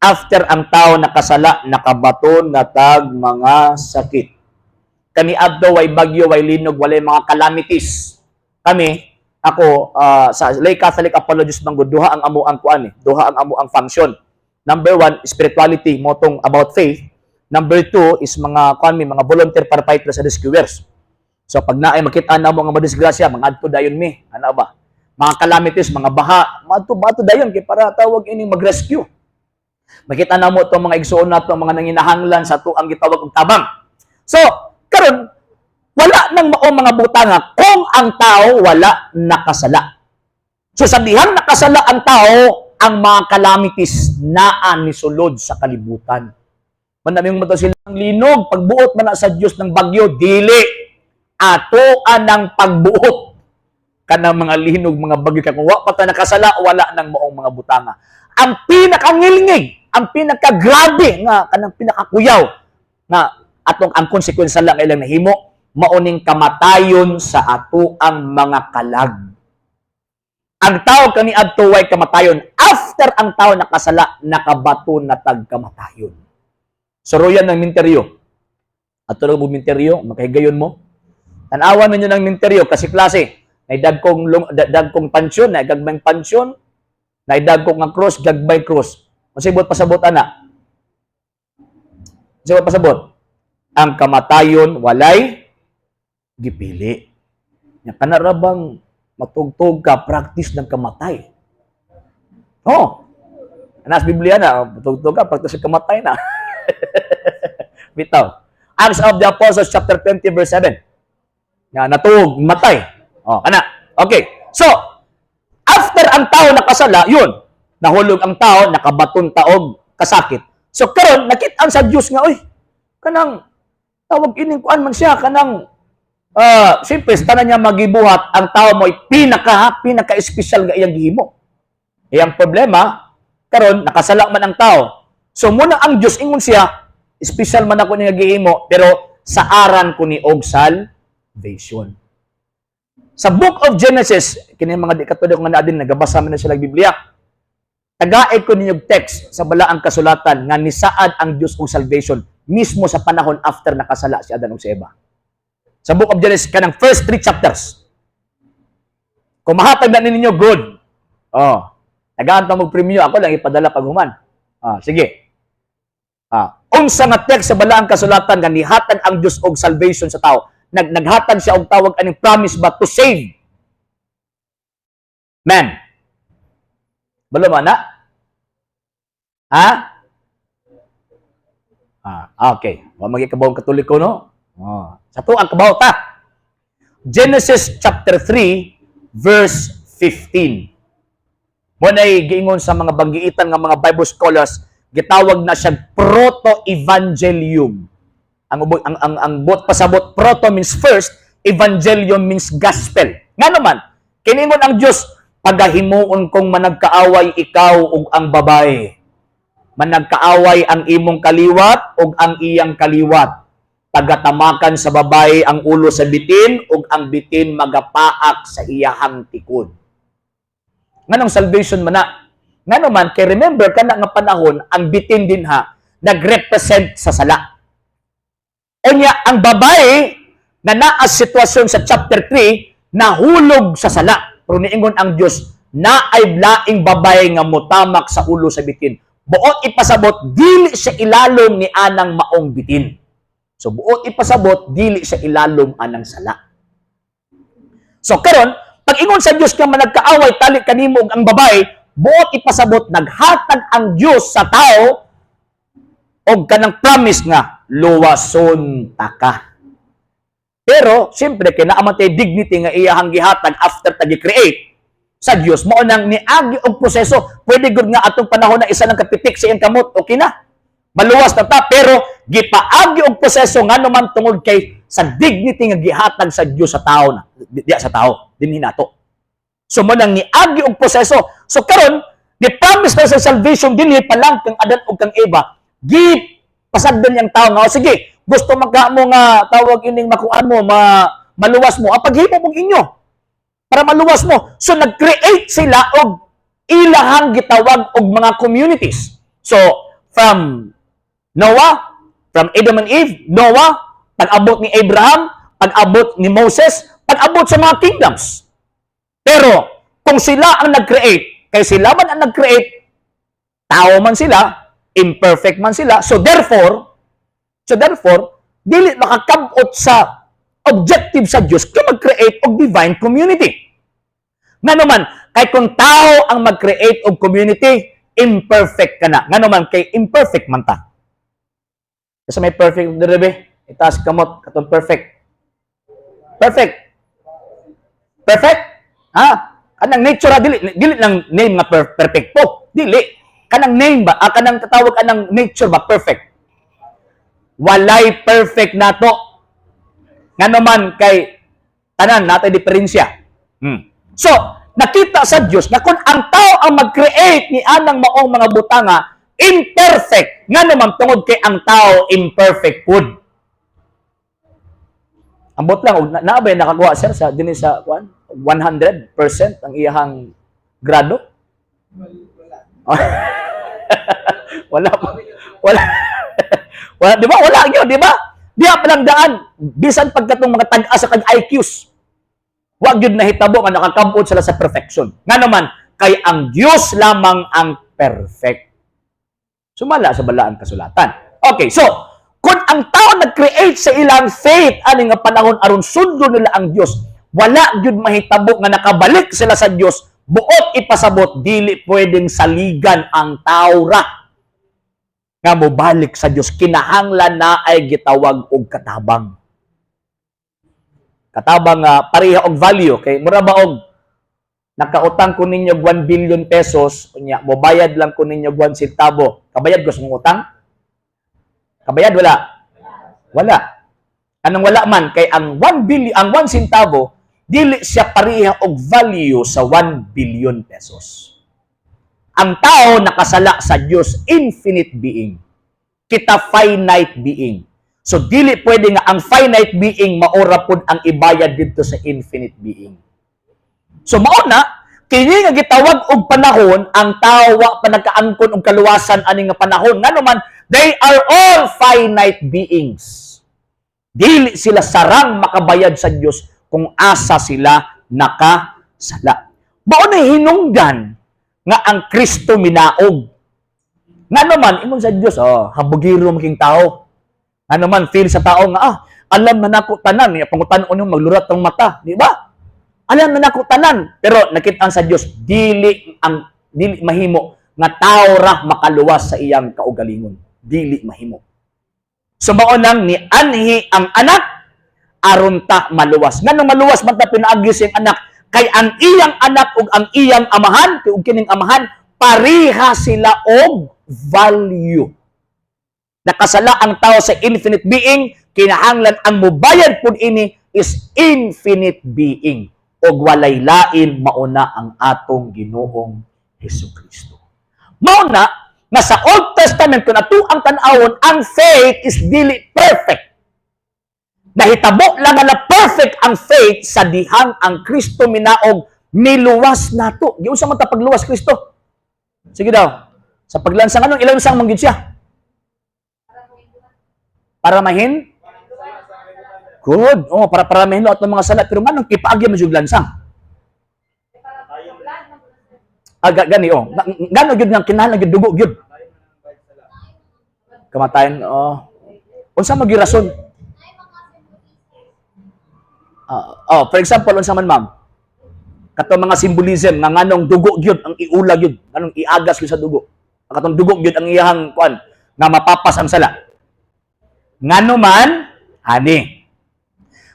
After ang tao nakasala, nakabaton na tag mga sakit. Kaniadto way bagyo, way linog, walay mga calamities. Kami, ako sa lay Catholic apologist man gud, duha ang amo ang kuan eh, duha ang amo ang function. Number one, spirituality, mao tong about faith. Number two is mga kuan mi, mga volunteer firefighter sa rescuers. So pag naay makita na mo nga madisgrasya, mga adto dayon mi, ano ba? Mga calamities, mga baha, maadto bato dayon kay para tawag ining mag-rescue. Makita na mo itong mga igsuon nato, mga nanginahanglan sa atuang gitawag og tabang. So, karon wala nang mao mga butanga kung ang tao wala nakasala. So sa dihang nakasala ang tao, ang mga calamities naa ni sulod sa kalibutan. Manaming mo silang linog, pagbuot man na sa Dios ng bagyo, dili. Ato ang pagbuot kanang mga linog, mga bagyo, kay kung wa pa ta nakasala, wala nang maong mga butanga. Ang pinakangilngig, ang pinakagrabe nga kanang pinakakuyaw nga atong ang konsekwensya lang ilang nahimo, mao ning kamatayon sa ato ang mga kalag. Ang tao kaniadto way kamatayon. After ang tao nakasala, nakabato na tag kamatayon. Suroyan ng minteryo. Ato mo minteryo, makahigayon mo. Tanawan ninyo ng minteryo kasi klase. Nay dagkong pansyon, nay gagmayng pansyon, nay dagkong nga cross, gagmay cross. Unsay buot pasabot ana? Unsay buot pasabot? Ang kamatayon walay gipili. Nya kana ra bang matugtog ka, practice ng kamatay. Oh. Nas Biblia na, matugtog ka, practice ng kamatay na. Bitaw. Acts of the Apostles chapter 20 verse 7. Nga natuog, matay. Oh, ana. Okay. So, after ang tao nakasala, yun, nahulog ang tao, nakabaton taog kasakit. So karon nakit-an sa Dios nga, oy, kanang tawag ining kuan man siya, kanang siyempre sa tanan niya magibuhat, ang tao mo'y pinaka pinaka espesyal nga iyang gihimo. Iyang problema karon, nakasala man ang tao. So muna ang Dios ingon siya, espesyal man ako niya gihimo, pero saaran ko ni og salvation. Sa Book of Genesis, kini mga di Katoliko nga naa din, nagabasa man na sila Biblia. Tagae ko ninyo text sa balaang kasulatan nga nisaad ang Dios og salvation mismo sa panahon after nakasala si Adan ug si Eva. Sa Book of Genesis, kanang first three chapters. Kung mahatag na ninyo, good. Oh. Tagaan pa mo premyo, ako lang ipadala pag human. Ah, sige. Ah, unsa nga text sa balaang kasulatan nga nihatag ang Dios og salvation sa tao? Naghatag siya og tawag aning promise ba to save man. Balo man na? Ha? Ah, okay. Wa magi kabaw Katoliko, no? Oh. Sa to ang kabaw ta. Genesis chapter 3 verse 15. Mo nay giingon sa mga banggiitan nga mga Bible scholars, gitawag na siya proto-evangelium. Ang buot pasabot, proto means first, evangelium means gospel. Nga naman, kiningon ang Dios, "Pagahimuon kong managkaaway ikaw ug ang babae. Managkaaway ang imong kaliwat ug ang iyang kaliwat. Pagatamakan sa babae ang ulo sa bitin ug ang bitin magapaak sa iyahang tikod." Nganong salvation man na? Ngano man kay remember, kana nga panahon ang bitin dinha nagrepresent sa sala. Unya ang babae na naa sitwasyon sa chapter 3, nahulog sa sala. Pero niingon ang Dios, naay laing babae nga motamak sa ulo sa bitin. Buot ipasabot, dili siya ilalom ni anang maong bitin. So buot ipasabot, dili siya ilalom anang sala. So karon, pag ingon sa Dios nga managkaaway tali kanimo ug ang babae, buot ipasabot naghatag ang Dios sa tao og kanang promise nga luwason ta ka. Pero siyempre kay naa man tay dignity nga iyahang gihatag after ta gi-create sa Dios, mao nang niagi og proseso. Pwede gud nga atong panahon na isa lang kapitik sa iyang kamot, okay na. Maluwas na ta, pero gipaagi og proseso, ngano man tungod kay sa dignity nga gihatag sa Dios sa tao na diya sa tao dinhi nato. So mo nang niagi og proseso. So karon, ni promise na sa salvation dinhi pa lang kang Adan ug kang Eva, gi pasagdan niyang tao nga, "O, sige, gusto magka mo nga tawag ining makuan mo, maluwas mo, paghimo mong inyo para maluwas mo." So nag-create sila og ilahang gitawag og mga communities. So from Noah, from Adam and Eve, Noah, pag-abot ni Abraham, pag-abot ni Moses, pag-abot sa mga kingdoms. Pero kung sila ang nag-create, kay sila man ang nag-create, tao man sila, imperfect man sila. So therefore, dili makakabot sa objective sa Diyos ka mag-create og divine community. Ngano man, kay kung tao ang mag-create og community, imperfect ka na. Ngano man, kay imperfect man ta. Kasi may perfect diri be? Itaas kamot katong perfect. Perfect. Perfect? Ha? Kanang nature ha, dili dili lang name nga perfecto. Dili. Kanang name ba? Ah, kanang katawag anang nature ba perfect? Walay perfect nato. Ngano man kay tanan natay diferensya. So, nakita sa Dios na kung ang tao ang mag-create ni anang maong mga butanga, imperfect. Ngano man tungod kay ang tao imperfect pud. Ambot lang og naa ba nakakuha, sir, sa dinhi sa kuan 100% ang iyahang grado? Wala. Wala po. Wala. Wala, di ba? Wala yun, di ba? Diha pa lang daan, bisan pagkatong mga tag-as sa kag IQs. Wa gyud nahitabo nga nakakabot sila sa perfection. Ngano man, kay ang Dios lamang ang perfect. Sumala sa Balaang Kasulatan. Okay, so, kung ang tao nag-create sa ilang faith ani nga panahon aron sundon nila ang Dios, wala gyud mahitabo nga nakabalik sila sa Dios. Buot ipasabot, dili pwedeng saligan ang tao ra nga mobalik sa Dios. Kinahanglan na ay gitawag og katabang. Katabang nga pareha og value, kay mura ba og nakautang ko ninyo 1 billion pesos, unya mobayad lang ko ninyo 1 centavo. Kabayad ko sa mong utang? Kabayad wala? Wala. Anong wala man kay ang 1 billion, ang 1 centavo dili siya pareha og value sa 1 billion pesos. Ang tao nakasala sa Dios, infinite being. Kita finite being. So dili pwede nga ang finite being maora pud ang ibayad dito sa infinite being. So mao na kini nga gitawag og panahon, ang tao wa pa nagkaangkon og kaluwasan ani nga panahon, ngano man they are all finite beings. Dili sila sarang makabayad sa Dios kung asa sila nakasala. Mao na hinungdan nga ang Kristo minaog. Ngano man, ingon sa Dios, "Oh, habugiro making tao." Ngano man, feel sa tao nga, "Ah, alam na nako tanan, ya pangutan-on yung maglurat ang mata," di ba? "Alam na nako tanan," pero nakit-an sa Dios dili ang dili mahimo nga tao ra makaluwas sa iyang kaugalingon. Dili mahimo. So mao nang ni anhi ang anak aron ta maluwas. Nganong maluwas man ta pinaagi sa iyang anak? Kay ang iyang anak ug ang iyang amahan, kay ug kining amahan pareha sila og value. Nakasala ang tao sa infinite being, kinahanglan ang mubayad pud ini is infinite being og walay lain mauna ang atong Ginoong Hesus Kristo. Mao na nga sa Old Testament, kung ato ang tan-awon, ang faith is dili perfect. Nahitabo lang nga na perfect ang faith sa dihang ang Kristo minaog miluwas nato. Giunsa man ta pagluwas Kristo? Sige daw. Sa paglansang, anong ilansang man gid siya? Para mahin? Good. Oh, para mahinlo atong mga sala. Pero nganong ipaagya man jud lansang? Ah, gani oh. Ngano gyud nga kinahanglan gyud dugo gyud? Kamatayon, oh. Unsa man gyud rason? Ah, oh, for example, unsa man, ma'am? Katong mga symbolism nga nganong dugo gyud ang iula gyud, nganong iagas gyud sa dugo. Ang katong dugo gyud ang iyahang kuan nga mapapas ang sala. Ngano man ani.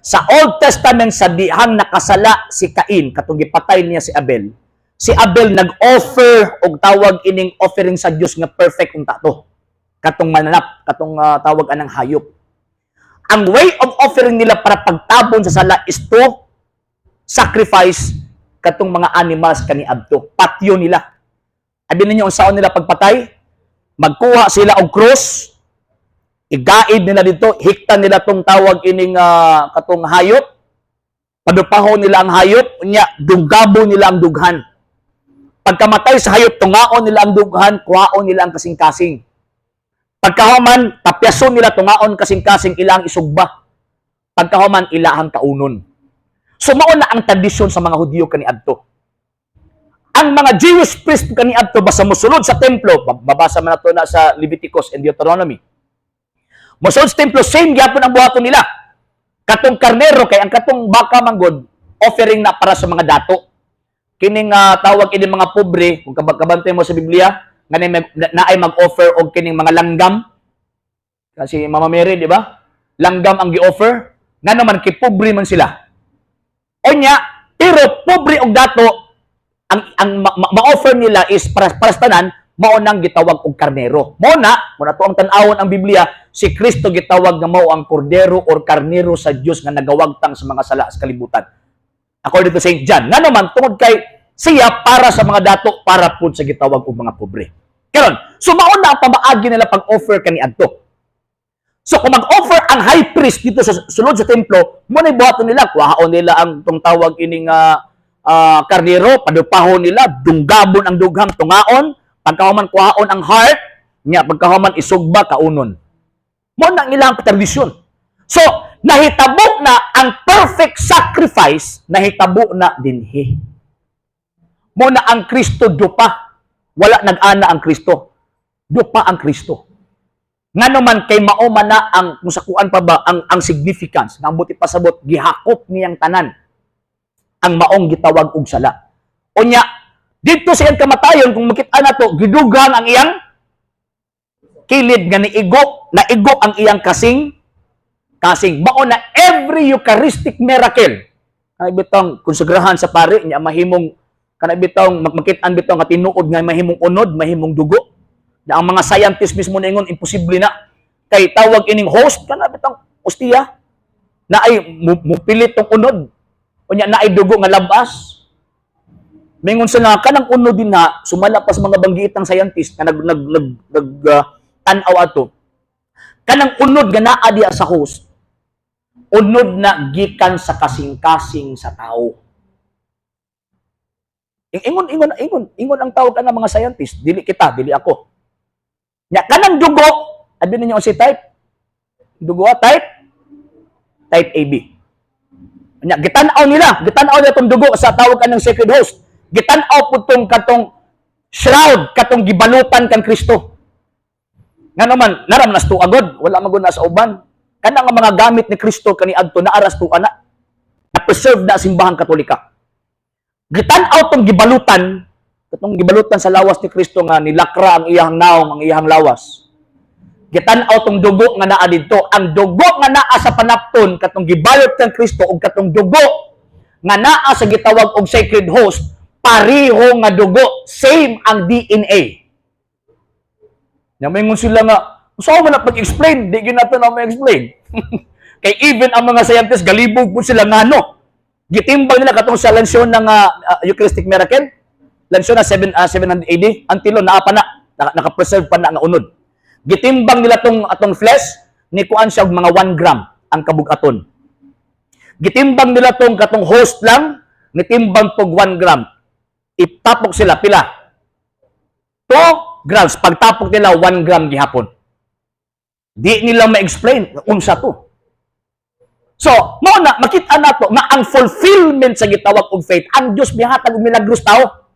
Sa Old Testament, sa dihang nakasala si Cain, katong gipatay niya si Abel nag-offer og tawag ining offering sa Dios nga perfect unta to. Katong mananap, katong tawag anang hayop. Ang way of offering nila para pagtabon sa sala is to sacrifice katong mga animals kaniadto. Patyo nila. Abi ninyo unsaon nila pagpatay? Magkuha sila og cross, igaid nila dito, hiktan nila tong tawag ining katong hayop, padupahon nila ang hayop, unya dunggabo nila ang dughan. Pagkamatay sa hayop, tungaon nila ang dughan, kuhaon nila ang kasing-kasing. Pagkahuman, tapyason nila, tungaon kasing-kasing, ilang isugba. Pagkahuman, ilahang kaunon. So mao na ang tradisyon sa mga Hudyo kaniadto. Ang mga Jewish priest kaniadto, basta mosulod sa templo, mabasa man nato na sa Leviticus and Deuteronomy. Mosulod sa templo, same gyapon ang buhaton nila. Katong karnero, kay ang katong baka manggod, offering na para sa mga dato. Kining tawag ini mga pobre, kung kabantay mo sa Biblia, nga naay mag-offer og kining mga langgam. Kasi Mama Mary, di ba? Langgam ang gi-offer. Nga naman kay pobre man sila. Onya, pero pobre og dato, ang ma-offer nila is para sa tanan, mao nang gitawag og karnero. Mao na to ang tan-awon ang Biblia, si Kristo gitawag nga mao ang kordero or karnero sa Dios nga nagawagtang sa mga sala sa kalibutan. According to St. John. Ngano man, tungod kay siya para sa mga dato, para pud sa gitawag og mga pobre. Karon, so mao na ang pamaagi nila pag-offer kaniadto. So kung mag-offer ang high priest dito sa sulod sa templo, mo na buhaton nila, kuhaon nila ang tong tawag ining karnero, padupahon nila, dunggabon ang dughang tungaon, pagkahuman kuhaon ang heart, nya pagkahuman isugba, kaunon. Mo na ang ilang tradisyon. So, nahitabo na ang perfect sacrifice, nahitabo na dinhi. Mo na ang Kristo dupa. Wala nag-ana ang Kristo. Dupa ang Kristo. Ngano man kay mao man na ang kung sa kuan pa ba ang significance nga ang buti pasabot gihakop niyang tanan ang maong gitawag og sala. Unya didto sa iyang kamatayon, kung makita nato, gidugang ang iyang kilid nga niigo, naigo ang iyang kasing kasing. Mao na every Eucharistic miracle ay bitong konsagrahan sa pare niya, mahimong kana bitong makit-an bitaw nga tinuod nga mahimong unod, mahimong dugo. Na ang mga scientist mismo niingon imposible na kay tawag ining host kana bitong ostiya na ay mupilit tong unod, unya na ay dugo nga labas. Mingon sila kanang unod din na sumala pa sa mga banggitang scientist nga nag nag nag, nag tan-aw ato, kanang unod nga naa diya sa host, unod na gikan sa kasing-kasing sa tao. Ingon ang tawag ana mga scientist, dili kita, dili ako. Nya kanang dugo, abi ninyo si type? Dugo ah, type type AB. Nya gitan-aw nila tong dugo sa tawag anang sacred host. Gitan-aw pud tong katong shroud, katong gibalutan kang Kristo. Nga naman, naram nas tuagod, wala man gud na sa uban. Kanang nga mga gamit ni Kristo kaniadto naaras tuwa na. Na-preserve na Simbahang Katolika. Gitan-aw tong gibalutan, katong gibalutan sa lawas ni Kristo nga nilakra ang iyang naong, ang iyang lawas. Gitan-aw tong dugo nga naa didto. Ang dugo nga naa sa panapton, katong gibalot kang Kristo ug katong dugo nga naa sa gitawag og sacred host, pareho nga dugo, same ang DNA. Nya maingon sila nga, saan man na pag-explain? Di gyud nato na ma-explain. Kay even ang mga scientists, galibog po sila ngano. Gitimbang nila katong sa lansyon ng Eucharistic miracle. Lansyon na 7, 700 AD. Until naa pa na. Naka-preserve pa na nga unod. Gitimbang nila tong atong flesh, ni kuan siya og mga 1 gram ang kabugaton. Gitimbang nila tong katong host lang, nitimbang pog 1 gram. Itapok sila pila? 2 grams. Pagtapok nila, 1 gram gihapon. Di nila ma-explain unsa to. So, mao na makita nato nga ang fulfillment sa gitawag og faith, ang Dios mihatag og milagros tao.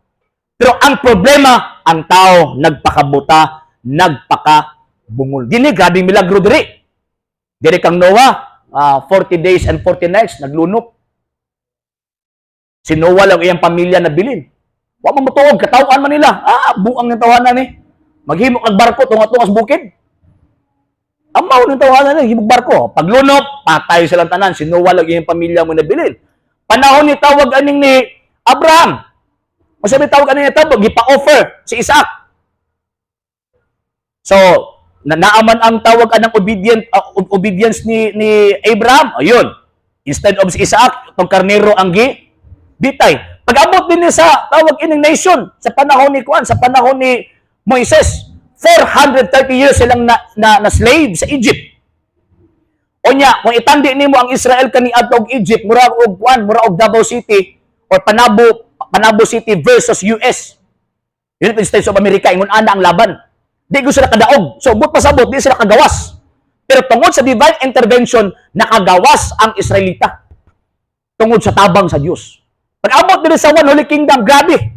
Pero ang problema, ang tao nagpakabuta, nagpakabungol. Dini grabe milagro diri. Diri kang Noah, 40 days and 40 nights naglunok. Si Noah lang iyang pamilya na bilin. Wa man motuog, katawhan man nila. Ah, buang ng tawanan ni. Maghimo kag barko tunga-tunga sa bukid. Ang mao ng tawanan ni, himog barko. Paglunok, patay silang tanan. Si Noah lang iyang pamilya mo nabilin. Panahon ni tawag aning ni Abraham. Masabi tawag aning ni tawag, gipa-offer si Isaac. So, na naaman ang tawag anang obedience ni Abraham. Ayun. Instead of si Isaac, itong karnero ang gi bitay. Pag-abot din niya sa tawag ining nation sa panahon ni Kuan, sa panahon ni Moises, 430 years silang na slave sa Egypt. Unya, kung itandi nimo ang Israel kaniadto og Egypt, mura og kuan, mura og Davao City or Panabo City versus US. United States of America, ingon ana ang laban. Di ko sila kadaog. So, but pasabot, di sila kagawas. Pero tungod sa divine intervention, nakagawas ang Israelita. Tungod sa tabang sa Dios. Pag-abot diri sa One Holy Kingdom, grabe.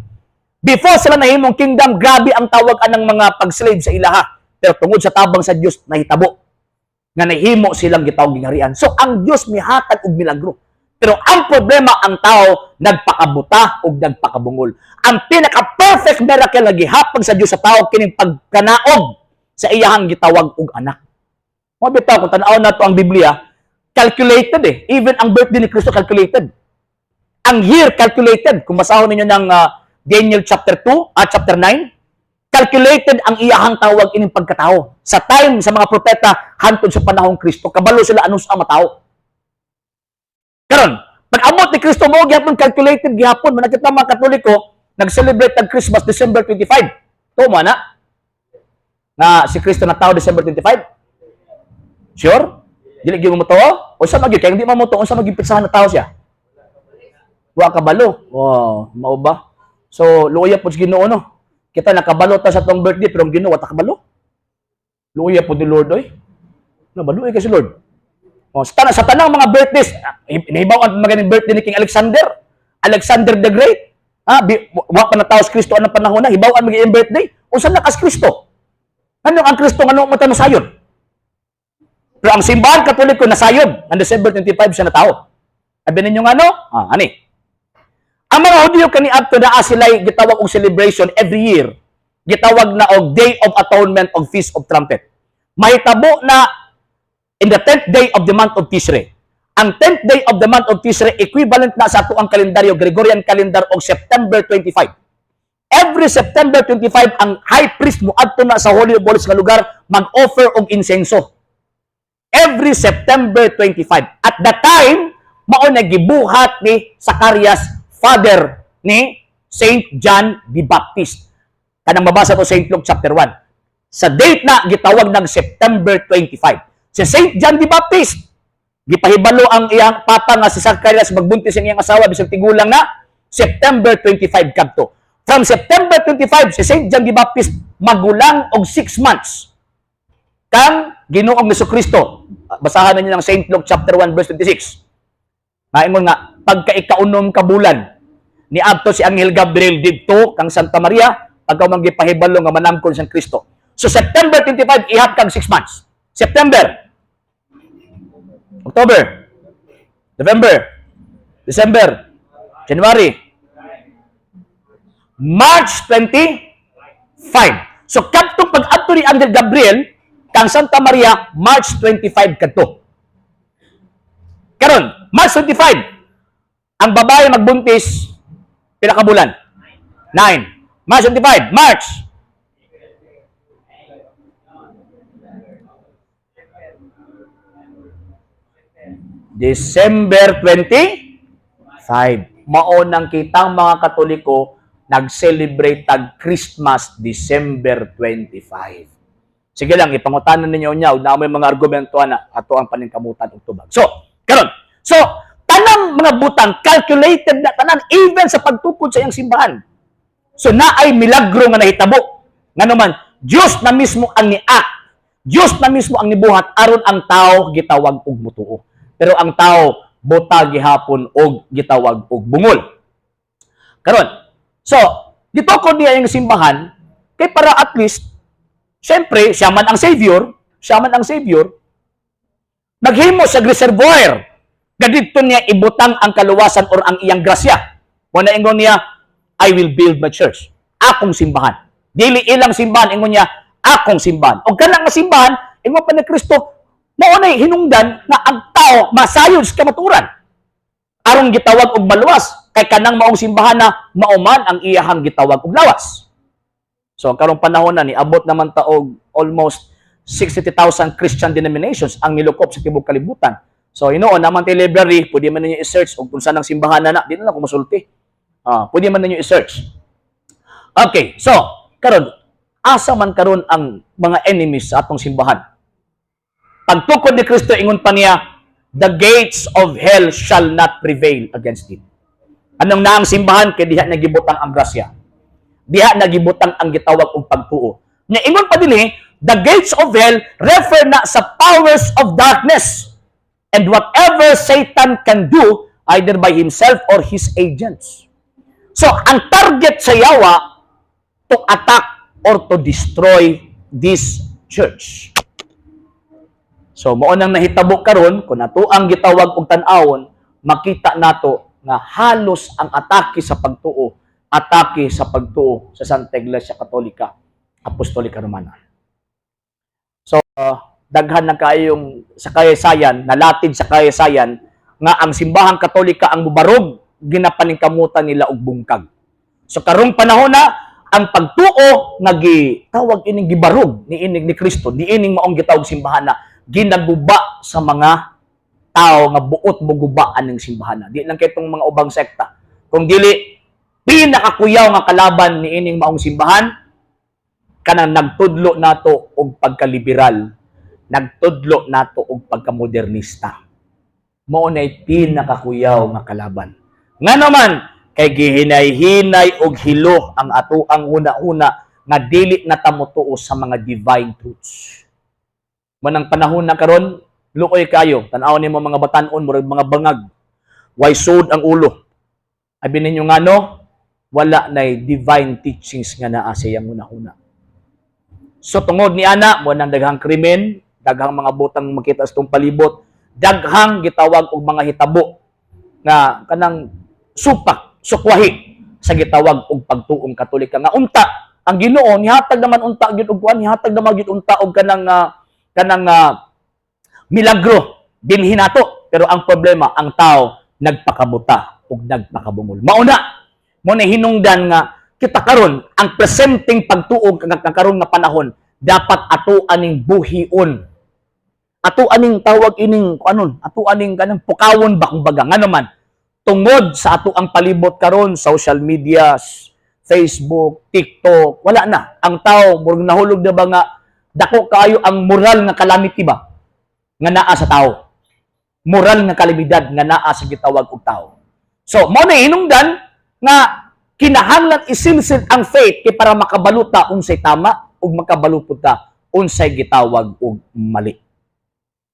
Before sila nahimong kingdom, grabe ang tawag anang mga pag-slave sa ilaha. Pero tungod sa tabang sa Dios, nahitabo nga nahimo silang gitawag gingharian. So ang Dios mihatag og milagro. Pero ang problema, ang tao nagpakabuta ug nagpakabungol. Ang pinaka-perfect miracle nga gihapag sa Dios sa tao kining pagkanaog sa iyahang gitawag og anak. Mo bitaw kung tan-aw nato ang Biblia, calculated eh. Even ang birthday ni Kristo, calculated. Ang year, calculated. Kung basahon ninyo ng Daniel chapter 2 at chapter 9, calculated ang iyahang tawag ining pagkatao. Sa time sa mga propeta hantod sa panahong Kristo, kabalo sila anong sa matao. Karon, pag abot ni Kristo, mo gihapon calculated gihapon. Man kita mga Katoliko nag-celebrate ang Christmas December 25. To mo na nga si Kristo natao December 25. Sure? Dili gyud mo to? Unsa man gyud kay hindi man mo to, unsa man gyud petsahan na tao siya? Wa kabalo. Oh, mao ba? So, luya po sa Ginoo, no. Kita nakabalo ta sa atong birthday pero ang Ginoo wa ta kabalo. Luya po ni Lord oy. No, maluoy kay si Lord. Oh, sa tanang mga birthdays, nahibaw ang mga birthday ni King Alexander, Alexander the Great. Ah, wa pa natao si Kristo anang panahon na, hibaw ang mga birthday. Unsa na kas Kristo? Ano ang Kristo ngano mo ta nasayod? Pero ang Simbahan Katoliko nasayod ang December 25 siya natao. Abi ninyo nga no? Ah, ani. Ang mga Hudyo kaniadto naa sila'y gitawag og celebration every year. Gitawag na og Day of Atonement og Feast of Trumpet. Mahitabo na in the 10th day of the month of Tishrei. Ang 10th day of the month of Tishrei, equivalent na sa ato ang kalendaryo, Gregorian calendar, og September 25. Every September 25, ang high priest mo adto na sa Holy of Holies nga lugar mag-offer og insenso. Every September 25. At that time, mao na gibuhat ni Zacarias, father ni Saint John the Baptist. Kanang mabasa to Saint Luke chapter 1. Sa date na gitawag ng September 25. Si Saint John the Baptist, gipahibalo ang iyang papa nga si Zacarias magbuntis ang iyang asawa bisag tigulang na, September 25 kadto. From September 25, si Saint John the Baptist magulang og 6 months kang Ginoong Kristo. Basahan ninyo ng Saint Luke chapter 1 verse 26. Maingon nga pagka ikaunom ka bulan ni adto si Anghel Gabriel didto kang Santa Maria pagka man gipahibalo nga manangkon sang Kristo. So September 25, ihap kag 6 months. September, October, November, December, January, March 25. So kadtong pag-adto ni Anghel Gabriel kang Santa Maria, March 25 kadto. Karon, March 25, ang babae magbuntis, pila ka bulan? 9. March 25, March. December 25. Mao nang kitang mga Katoliko nag-celebrate tag Christmas December 25. Sige lang, ipangutanan ninyo niya, ug naa may mga argumento ana ato ang paningkamutan og tubag. So, karon. So, tanang mga butang calculated na tanan even sa pagtukod sa iyang simbahan. So, naay milagro nga nahitabo. Ngano man, Dios na mismo ang ni-act. Dios na mismo ang nibuhat aron ang tao gitawag og mutuo. Pero ang tao buta gihapon og gitawag og bungol. Karon, so gitukod niya yung simbahan kay para at least, syempre, siya man ang savior, siya man ang savior, naghimo siya reservoir. Gadidto niya ibutang ang kaluwasan or ang iyang grasya. Mao na ingon niya, "I will build my church." Akong simbahan. Dili ilang simbahan, ingon niya, akong simbahan. O kanang nga simbahan, ingon pa ni Kristo, mao nay hinungdan nga ang tao masayod sa kamatuoran. Aron gitawag og maluwas, kay kanang maong simbahan na mao man ang iyahang gitawag og lawas. So karong panahon na, niabot naman ta og almost 60,000 Christian denominations ang nilukop sa tibuok kalibutan. So hinuon naman tay library, pwede man ninyo i-search og kung saan ang simbahan na na, di na lang ko musulti. Ah, pwede man ninyo i-search. Okay, so karon, asa man karon ang mga enemies sa atong simbahan? Pagtukod ni Kristo, ingon pa niya, "The gates of hell shall not prevail against it." Anong naang simbahan kay diha nagibutang ang grasya? Diha nagibutang ang gitawag og pagtuo. Nya ingon pa dinhi, the gates of hell refer na sa powers of darkness and whatever Satan can do either by himself or his agents. So, ang target sa yawa, to attack or to destroy this church. So, mao nang nahitabo karon, kung ato ang gitawag og tan-awon, makita nato nga halos ang atake sa pagtuo sa Santa Iglesia Katolika Apostolika Romana. So, daghan na kayong sa kaysayan, nalatid sa kaysayan, nga ang simbahang Katolika ang mubarog, ginapaningkamutan nila og bungkag. So karong panahon na, ang pagtuo nga gitawag ining gibarog ni ining ni Kristo, ni ining maong gitawag simbahan na ginaguba sa mga tao nga buot moguba aning simbahan na. Di lang kay itong mga ubang sekta. Kung dili, pinakakuyaw nga kalaban ni ining maong simbahan, kanang nagtudlo nato og pagkaliberal, nagtudlo nato og pagkamodernista. Mao nay pinakakuyaw nga kalaban. Nga naman, kay gihinay-hinay og hilo ang atoang huna-huna nga dili na ta motuo sa mga divine truths. Manang panahon na karon, luoy kayo, tan-aw nimo mga batan-on, murag mga bangag. Way sud ang ulo. Abi ninyo ngano, wala nay divine teachings nga naa sa iyang huna-huna. So tungod ni ana, mo nang daghang krimen, daghang mga butang makita sa itong palibot, daghang gitawag og mga hitabo nga kanang supak, sukwahi sa gitawag og pagtuong Katolika nga unta ang Ginoo nihatag naman unta gyud og kuan, nihatag naman gyud unta og kanang milagro dinhi nato, pero ang problema, ang tao nagpakabuta ug nagpakabungol. Mao na mo na hinungdan nga kita karon, ang presenteng pagtuo nga karon nga panahon, dapat ato aning buhion, ato aning tawag ining anon, ato aning kanang pukawon ba kumbaga. Nga naman, tungod sa ato ang palibot karon, social media, Facebook, TikTok, wala na ang tao, murag nahulog na ba nga dako kaayo ang moral nga calamity ba nga naa sa tao, moral nga kalamidad nga naa sa gitawag og tao. So mao na hinungdan nga kinahanglan isilsil ang faith kay para makabalo ta unsay tama ug makabalo pud ta unsay gitawag og mali.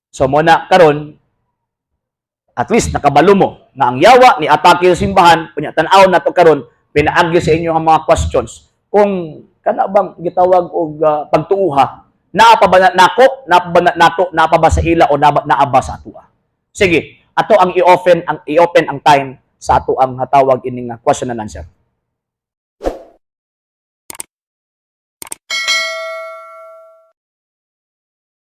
So mo na karon, at least nakabalo mo nga ang yawa ni atake sa simbahan. Unya tan-aw nato karon pinaagi sa inyo ang mga questions kung kana bang gitawag og pagtuuha naa pa ba na nako, naa pa ba na nato, naa pa ba sa ila o naa, naa ba sa atoa. Sige, ato ang i-open ang time sa ato ang hatawag ining question and answer.